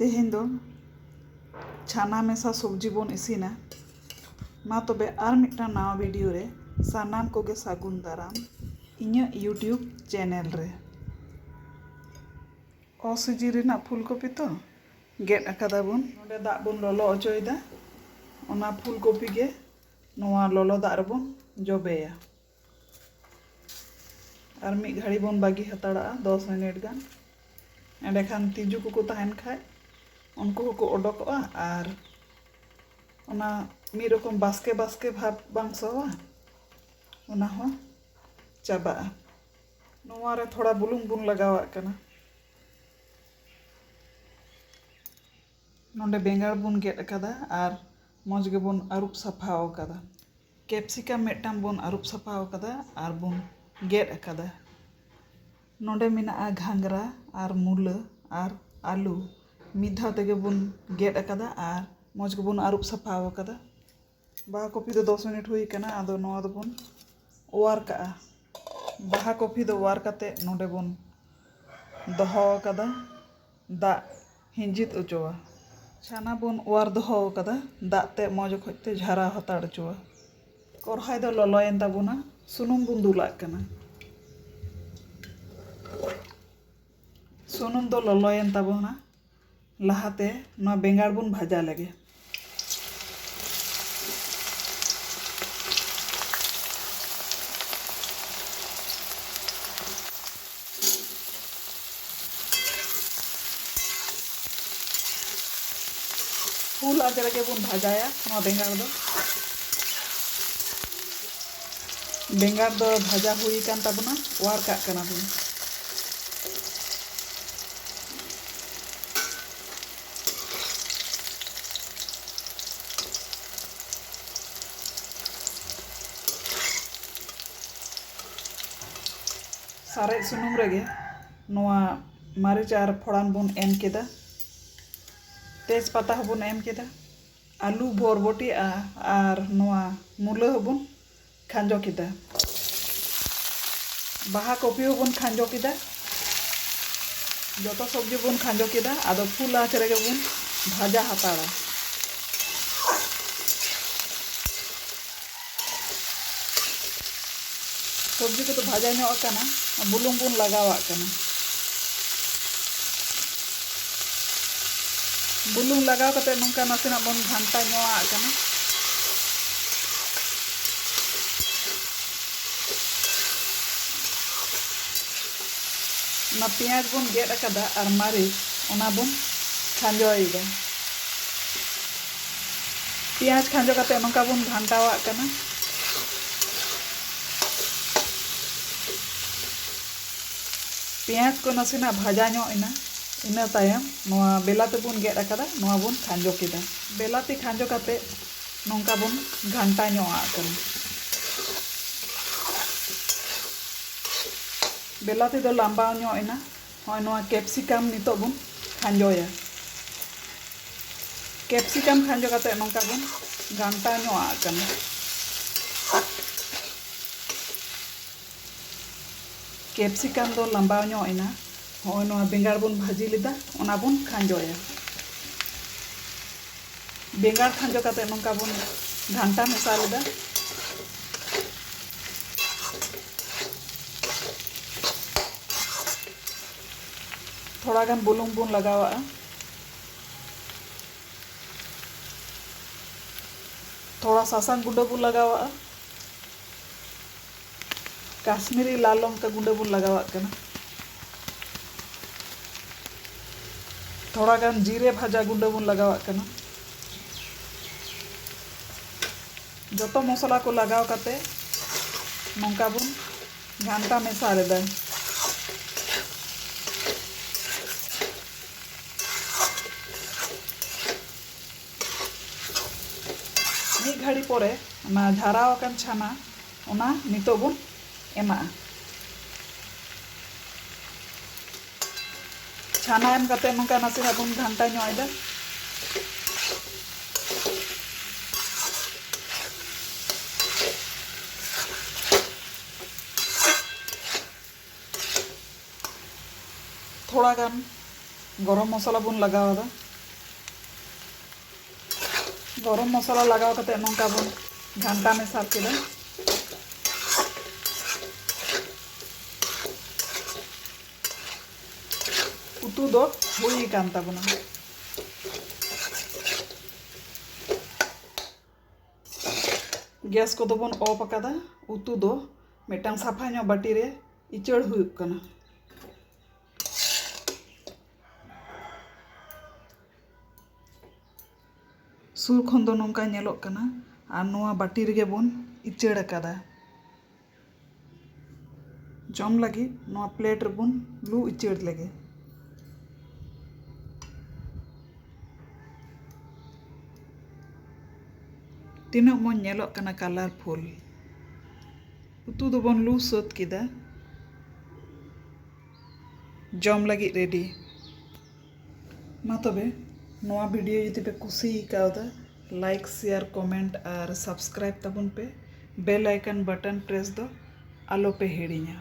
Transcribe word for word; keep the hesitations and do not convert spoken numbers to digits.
ᱛᱮᱦᱮᱧ ᱫᱚ ᱪᱷᱟᱱᱟ ᱢᱮᱥᱟ ᱥᱚᱵᱽᱡᱤ ᱵᱚᱱ ᱤᱥᱤᱱᱟ᱾ ᱢᱟ ᱛᱚᱵᱮ ᱟᱨ ᱢᱤᱫᱴᱟᱝ ᱱᱟᱣᱟ ᱵᱷᱤᱰᱤᱭᱳ ᱨᱮ ᱥᱟᱱᱟᱢ ᱠᱚᱜᱮ ᱥᱟᱹᱜᱩᱱ ᱫᱟᱨᱟᱢ ᱤᱧᱟᱹᱜ ᱭᱩᱴᱤᱭᱩᱵᱽ ᱪᱮᱱᱮᱞ ᱨᱮ᱾ ᱚ ᱥᱤᱡᱤᱱ ᱨᱮᱱᱟᱜ ᱯᱷᱩᱞ ᱠᱚᱯᱤ ᱛᱚ ᱜᱮᱫ ᱟᱠᱟᱫᱟ ᱵᱚᱱ᱾ ᱱᱚᱰᱮ ᱫᱟᱜ ᱵᱚᱱ ᱞᱚᱞᱚ ᱚᱪᱚᱭᱮᱫᱟ᱾ ᱚᱱᱟ ᱯᱷᱩᱞ ᱠᱚᱯᱤ ᱜᱮ ᱱᱚᱣᱟ ᱞᱚᱞᱚ ᱫᱟᱜ ᱨᱮᱵᱚᱱ ᱡᱚᱵᱮᱭᱟ᱾ ᱟᱨ ᱢᱤᱫ ᱜᱷᱟᱹᱲᱤ ᱵᱚᱱ ᱵᱟᱹᱜᱤ ᱦᱟᱛᱟᱲᱟᱜᱼᱟ, ᱫᱚᱥ ᱢᱤᱱᱤᱴ ᱜᱟᱱ᱾ ᱮᱸᱰᱮᱠᱷᱟᱱ ᱛᱤᱡᱩ ᱠᱚᱠᱚ ᱛᱟᱦᱮᱱ ᱠᱷᱟᱡ ᱩᱱᱠᱩ ᱦᱚᱸᱠᱚ ᱚᱰᱚᱠᱚᱜᱼᱟ᱾ ᱟᱨ ᱚᱱᱟ ᱢᱤᱫ ᱨᱚᱠᱚᱢ ᱵᱟᱥᱠᱮ ᱵᱟᱥᱠᱮ ᱵᱷᱟᱵᱽ ᱵᱟᱝ ᱥᱚᱣᱟ, ᱚᱱᱟ ᱦᱚᱸ ᱪᱟᱵᱟᱜᱼᱟ᱾ ᱱᱚᱣᱟ ᱨᱮ ᱛᱷᱚᱲᱟ ᱵᱩᱞᱩᱝ ᱵᱚᱱ ᱞᱟᱜᱟᱣᱟᱜ ᱠᱟᱱᱟ᱾ ᱱᱚᱰᱮ ᱵᱮᱸᱜᱟᱲ ᱵᱚᱱ ᱜᱮᱫ ᱟᱠᱟᱫᱟ ᱟᱨ ᱢᱚᱡᱽ ᱜᱮᱵᱚᱱ ᱟᱹᱨᱩᱵ ᱥᱟᱯᱷᱟ ᱟᱠᱟᱫᱟ᱾ ᱠᱮᱯᱥᱤᱠᱟᱢ ᱢᱤᱫᱴᱟᱝ ᱵᱚᱱ ᱟᱹᱨᱩᱵ ᱥᱟᱯᱷᱟ ᱟᱠᱟᱫᱟ ᱟᱨ ᱵᱚᱱ ᱜᱮᱫ ᱟᱠᱟᱫᱟ᱾ ᱱᱚᱰᱮ ᱢᱮᱱᱟᱜᱼᱟ ᱜᱷᱟᱸᱜᱽᱨᱟ ᱟᱨ ᱢᱩᱞᱟᱹ ᱟᱨ ᱟᱹᱞᱩ᱾ ᱢᱤᱫ ᱫᱷᱟᱣ ᱛᱮᱜᱮ ᱵᱚᱱ ᱜᱮᱫ ᱟᱠᱟᱫᱟ ᱟᱨ ᱢᱚᱡᱽ ᱜᱮᱵᱚᱱ ᱟᱹᱨᱩᱵ ᱥᱟᱯᱷᱟ ᱟᱠᱟᱫᱟ᱾ ᱵᱟᱦᱟ ᱠᱚᱯᱤ ᱫᱚ ᱫᱚᱥ ᱢᱤᱱᱤᱴ ᱦᱩᱭ ᱟᱠᱟᱱᱟ, ᱟᱫᱚ ᱱᱚᱣᱟ ᱫᱚᱵᱚᱱ ᱚᱣᱟᱨ ᱠᱟᱜᱼᱟ᱾ ᱵᱟᱦᱟ ᱠᱚᱯᱤ ᱫᱚ ᱚᱣᱟᱨ ᱠᱟᱛᱮ ᱱᱚᱰᱮ ᱵᱚᱱ ᱫᱚᱦᱚ ᱟᱠᱟᱫᱟ, ᱫᱟᱜ ᱦᱤᱸᱡᱤᱫ ᱚᱪᱚᱣᱟ᱾ ᱪᱷᱟᱱᱟ ᱵᱚᱱ ᱚᱣᱟᱨ ᱫᱚᱦᱚ ᱟᱠᱟᱫᱟ, ᱫᱟᱜ ᱛᱮ ᱢᱚᱡᱽ ᱚᱠᱚᱡ ᱛᱮ ᱡᱷᱟᱨᱟᱣ ᱦᱟᱛᱟᱲ ᱚᱪᱚᱣᱟ᱾ ᱠᱚᱨᱦᱟᱭ ᱫᱚ ᱞᱚᱞᱚᱭᱮᱱ ᱛᱟᱵᱚᱱᱟ, ᱥᱩᱱᱩᱢ ᱵᱚᱱ ᱫᱩᱞᱟᱜ ᱠᱟᱱᱟ᱾ ᱥᱩᱱᱩᱢ ᱫᱚ ᱞᱚᱞᱚᱭᱮᱱ ᱛᱟᱵᱚᱱᱟ᱾ ᱞᱟᱦᱟᱛᱮ ᱱᱚᱣᱟ ᱵᱮᱸᱜᱟᱲ ᱵᱚᱱ ᱵᱷᱟᱡᱟ ᱞᱮᱜᱮ᱾ ᱯᱷᱩᱞ ᱟᱸᱪ ᱨᱮᱜᱮ ᱵᱚᱱ ᱵᱷᱟᱡᱟᱭᱟ ᱱᱚᱣᱟ ᱵᱮᱸᱜᱟᱲ ᱫᱚ᱾ ᱵᱮᱸᱜᱟᱲ ᱫᱚ ᱵᱷᱟᱡᱟ ᱦᱩᱭ ᱟᱠᱟᱱ ᱛᱟᱵᱚᱱᱟ, ᱚᱣᱟᱨ ᱠᱟᱜ ᱠᱟᱱᱟ ᱵᱚᱱ᱾ ᱥᱟᱨᱮᱡ ᱥᱩᱱᱩᱢ ᱨᱮᱜᱮ ᱱᱚᱣᱟ ᱢᱟᱹᱨᱤᱪ ᱟᱨ ᱯᱷᱚᱲᱟᱱ ᱵᱚᱱ ᱮᱢ ᱠᱮᱫᱟ, ᱛᱮᱡᱽ ᱯᱟᱛᱟ ᱦᱚᱸᱵᱚᱱ ᱮᱢ ᱠᱮᱫᱟ, ᱟᱹᱞᱩ, ᱵᱚᱨᱵᱚᱴᱤ ᱟ-, ᱟᱨ ᱱᱚᱣᱟ ᱢᱩᱞᱟᱹ ᱦᱚᱸᱵᱚᱱ ᱠᱷᱟᱸᱡᱚ ᱠᱮᱫᱟ᱾ ᱵᱟᱦᱟ ᱠᱚᱯᱤ ᱦᱚᱸᱵᱚᱱ ᱠᱷᱟᱸᱡᱚ ᱠᱮᱫᱟ᱾ ᱡᱚᱛᱚ ᱥᱚᱵᱽᱡᱤ ᱵᱚᱱ ᱠᱷᱟᱸᱡᱚ ᱠᱮᱫᱟ, ᱟᱫᱚ ᱯᱷᱩᱞ ᱟᱸᱪ ᱨᱮᱜᱮ ᱵᱚᱱ ᱵᱷᱟᱡᱟ ᱦᱟᱛᱟᱲᱟ᱾ ᱥᱚᱵᱽᱡᱤ ᱠᱚᱫᱚ ᱵᱷᱟᱡᱟ ᱧᱚᱜ ᱟᱠᱟᱱᱟ, ᱵᱩᱞᱩᱝ ᱵᱚᱱ ᱞᱟᱜᱟᱣᱟᱜ ᱠᱟᱱᱟ᱾ ᱵᱩᱞᱩᱝ ᱞᱟᱜᱟᱣ ᱠᱟᱛᱮ ᱱᱚᱝᱠᱟ ᱱᱟᱥᱮᱱᱟᱜ ᱵᱚᱱ ᱜᱷᱟᱱᱴᱟ ᱧᱚᱜ ᱟᱜ ᱠᱟᱱᱟ᱾ ᱚᱱᱟ ᱯᱮᱸᱭᱟᱡᱽ ᱵᱚᱱ ᱜᱮᱫ ᱟᱠᱟᱫᱟ ᱟᱨ ᱢᱟᱹᱨᱤᱪ, ᱚᱱᱟ ᱵᱚᱱ ᱠᱷᱟᱸᱡᱚᱭᱮᱫᱟ᱾ ᱯᱮᱸᱭᱟᱡᱽ ᱠᱷᱟᱸᱡᱚ ᱠᱟᱛᱮ ᱱᱚᱝᱠᱟ ᱵᱚᱱ ᱜᱷᱟᱱᱴᱟᱣᱟᱜ ᱠᱟᱱᱟ᱾ ᱯᱮᱸᱭᱟᱡᱽ ᱠᱚ ᱱᱟᱥᱮᱱᱟᱜ ᱵᱷᱟᱡᱟ ᱧᱚᱜ ᱮᱱᱟ, ᱤᱱᱟᱹ ᱛᱟᱭᱚᱢ ᱱᱚᱣᱟ ᱵᱮᱞᱟᱛᱤ ᱵᱚᱱ ᱜᱮᱫ ᱟᱠᱟᱫᱟ, ᱱᱚᱣᱟ ᱵᱚᱱ ᱠᱷᱟᱸᱡᱚ ᱠᱮᱫᱟ᱾ ᱵᱮᱞᱟᱛᱤ ᱠᱷᱟᱸᱡᱚ ᱠᱟᱛᱮ ᱱᱚᱝᱠᱟ ᱵᱚᱱ ᱜᱷᱟᱱᱴᱟ ᱧᱚᱜ ᱟᱜ ᱠᱟᱱᱟ᱾ ᱵᱮᱞᱟᱛᱤ ᱫᱚ ᱞᱟᱢᱵᱟᱣ ᱧᱚᱜ ᱮᱱᱟ᱾ ᱱᱚᱜᱼᱚᱭ ᱱᱚᱣᱟ ᱠᱮᱯᱥᱤᱠᱟᱢ ᱱᱤᱛᱚᱜ ᱵᱚᱱ ᱠᱷᱟᱸᱡᱚᱭᱟ᱾ ᱠᱮᱯᱥᱤᱠᱟᱢ ᱠᱷᱟᱸᱡᱚ ᱠᱟᱛᱮ ᱱᱚᱝᱠᱟ ᱵᱚᱱ ᱜᱷᱟᱱᱴᱟ ᱧᱚᱜ ᱟᱜ ᱠᱟᱱᱟ᱾ ᱠᱮᱯᱥᱤᱠᱟᱢ ᱫᱚ ᱞᱟᱢᱵᱟᱣ ᱧᱚᱜ ᱮᱱᱟ᱾ ᱱᱚᱜᱼᱚᱭ ᱱᱚᱣᱟ ᱵᱮᱸᱜᱟᱲ ᱵᱚᱱ ᱵᱷᱟᱹᱡᱤ ᱞᱮᱫᱟ, ᱚᱱᱟ ᱵᱚᱱ ᱠᱷᱟᱸᱡᱚᱭᱟ᱾ ᱵᱮᱸᱜᱟᱲ ᱠᱷᱟᱸᱡᱚ ᱠᱟᱛᱮ ᱱᱚᱝᱠᱟ ᱵᱚᱱ ᱜᱷᱟᱱᱴᱟ ᱢᱮᱥᱟ ᱞᱮᱫᱟ᱾ ᱛᱷᱚᱲᱟ ᱜᱟᱱ ᱵᱩᱞᱩᱝ ᱵᱚᱱ ᱞᱟᱜᱟᱣᱟᱜᱼᱟ᱾ ᱛᱷᱚᱲᱟ ᱥᱟᱥᱟᱝ ᱜᱩᱸᱰᱟᱹ ᱵᱚᱱ ᱞᱟᱜᱟᱣᱟᱜᱼᱟ᱾ ᱠᱟᱥᱢᱤᱨᱤ ᱞᱟᱞ ᱞᱚᱝᱠᱟ ᱜᱩᱸᱰᱟᱹ ᱵᱚᱱ ᱞᱟᱜᱟᱣᱟᱜ ᱠᱟᱱᱟ᱾ ᱛᱷᱚᱲᱟ ᱜᱟᱱ ᱡᱤᱨᱮ ᱵᱷᱟᱡᱟ ᱜᱩᱸᱰᱟᱹ ᱵᱚᱱ ᱞᱟᱜᱟᱣᱟᱜ ᱠᱟᱱᱟ᱾ ᱡᱚᱛᱚ ᱢᱚᱥᱞᱟ ᱠᱚ ᱞᱟᱜᱟᱣ ᱠᱟᱛᱮ ᱱᱚᱝᱠᱟ ᱵᱚᱱ ᱜᱷᱟᱱᱴᱟ ᱢᱮᱥᱟ ᱞᱮᱫᱟ᱾ ᱢᱤᱫ ᱜᱷᱟᱹᱲᱤ ᱯᱚᱨᱮ ᱚᱱᱟ ᱡᱷᱟᱨᱟᱣ ᱟᱠᱟᱱ ᱪᱷᱟᱱᱟ, ᱚᱱᱟ ᱱᱤᱛᱚᱜ ᱵᱚᱱ ᱮᱢᱟᱜᱼᱟ᱾ ᱪᱷᱟᱱᱟ ᱮᱢ ᱠᱟᱛᱮ ᱱᱚᱝᱠᱟ ᱱᱟᱥᱮᱱᱟᱜ ᱵᱚᱱ ᱜᱷᱟᱱᱴᱟ ᱧᱚᱜ ᱮᱫᱟ᱾ ᱛᱷᱚᱲᱟ ᱜᱟᱱ ᱜᱚᱨᱚᱢ ᱢᱚᱥᱞᱟ ᱵᱚᱱ ᱞᱟᱜᱟᱣ ᱮᱫᱟ᱾ ᱜᱚᱨᱚᱢ ᱢᱚᱥᱞᱟ ᱞᱟᱜᱟᱣ ᱠᱟᱛᱮ ᱱᱚᱝᱠᱟ ᱵᱚᱱ ᱜᱷᱟᱱᱴᱟ ᱢᱮᱥᱟᱞ ᱠᱮᱫᱟ᱾ ᱩᱛᱩ ᱫᱚ ᱦᱩᱭ ᱟᱠᱟᱱ ᱛᱟᱵᱚᱱᱟ᱾ ᱜᱮᱥ ᱠᱚᱫᱚ ᱵᱚᱱ ᱚᱯᱷ ᱟᱠᱟᱫᱟ᱾ ᱩᱛᱩ ᱫᱚ ᱢᱤᱫᱴᱟᱝ ᱥᱟᱯᱷᱟ ᱧᱚᱜ ᱵᱟᱹᱴᱤ ᱨᱮ ᱤᱪᱟᱹᱲ ᱦᱩᱭᱩᱜ ᱠᱟᱱᱟ᱾ ᱥᱩᱨ ᱠᱷᱚᱱ ᱫᱚ ᱱᱚᱝᱠᱟ ᱧᱮᱞᱚᱜ ᱠᱟᱱᱟ᱾ ᱟᱨ ᱱᱚᱣᱟ ᱵᱟᱹᱴᱤ ᱨᱮᱜᱮ ᱵᱚᱱ ᱤᱪᱟᱹᱲ ᱟᱠᱟᱫᱟ᱾ ᱡᱚᱢ ᱞᱟᱹᱜᱤᱫ ᱱᱚᱣᱟ ᱯᱞᱮᱴ ᱨᱮᱵᱚᱱ ᱞᱩ ᱩᱪᱟᱹᱲ ᱞᱮᱜᱮ᱾ ᱛᱤᱱᱟᱹᱜ ᱢᱚᱡᱽ ᱧᱮᱞᱚᱜ ᱠᱟᱱᱟ, ᱠᱟᱞᱟᱨᱯᱷᱩᱞ᱾ ᱩᱛᱩ ᱫᱚᱵᱚᱱ ᱞᱩ ᱥᱟᱹᱛ ᱠᱮᱫᱟ᱾ ᱡᱚᱢ ᱞᱟᱹᱜᱤᱫ ᱨᱮᱰᱤ᱾ ᱢᱟ ᱛᱚᱵᱮ, ᱱᱚᱣᱟ ᱵᱷᱤᱰᱤᱭᱳ ᱡᱩᱫᱤ ᱯᱮ ᱠᱩᱥᱤ ᱠᱟᱣᱫᱟ, ᱞᱟᱭᱤᱠ, ᱥᱮᱭᱟᱨ, ᱠᱚᱢᱮᱱᱴ ᱟᱨ ᱥᱟᱵᱥᱠᱨᱟᱭᱤᱵ ᱛᱟᱵᱚᱱ ᱯᱮ᱾ ᱵᱮᱞ ᱟᱭᱠᱚᱱ ᱵᱟᱴᱚᱱ ᱯᱨᱮᱥ ᱫᱚ ᱟᱞᱚ ᱯᱮ ᱦᱤᱲᱤᱧᱟ᱾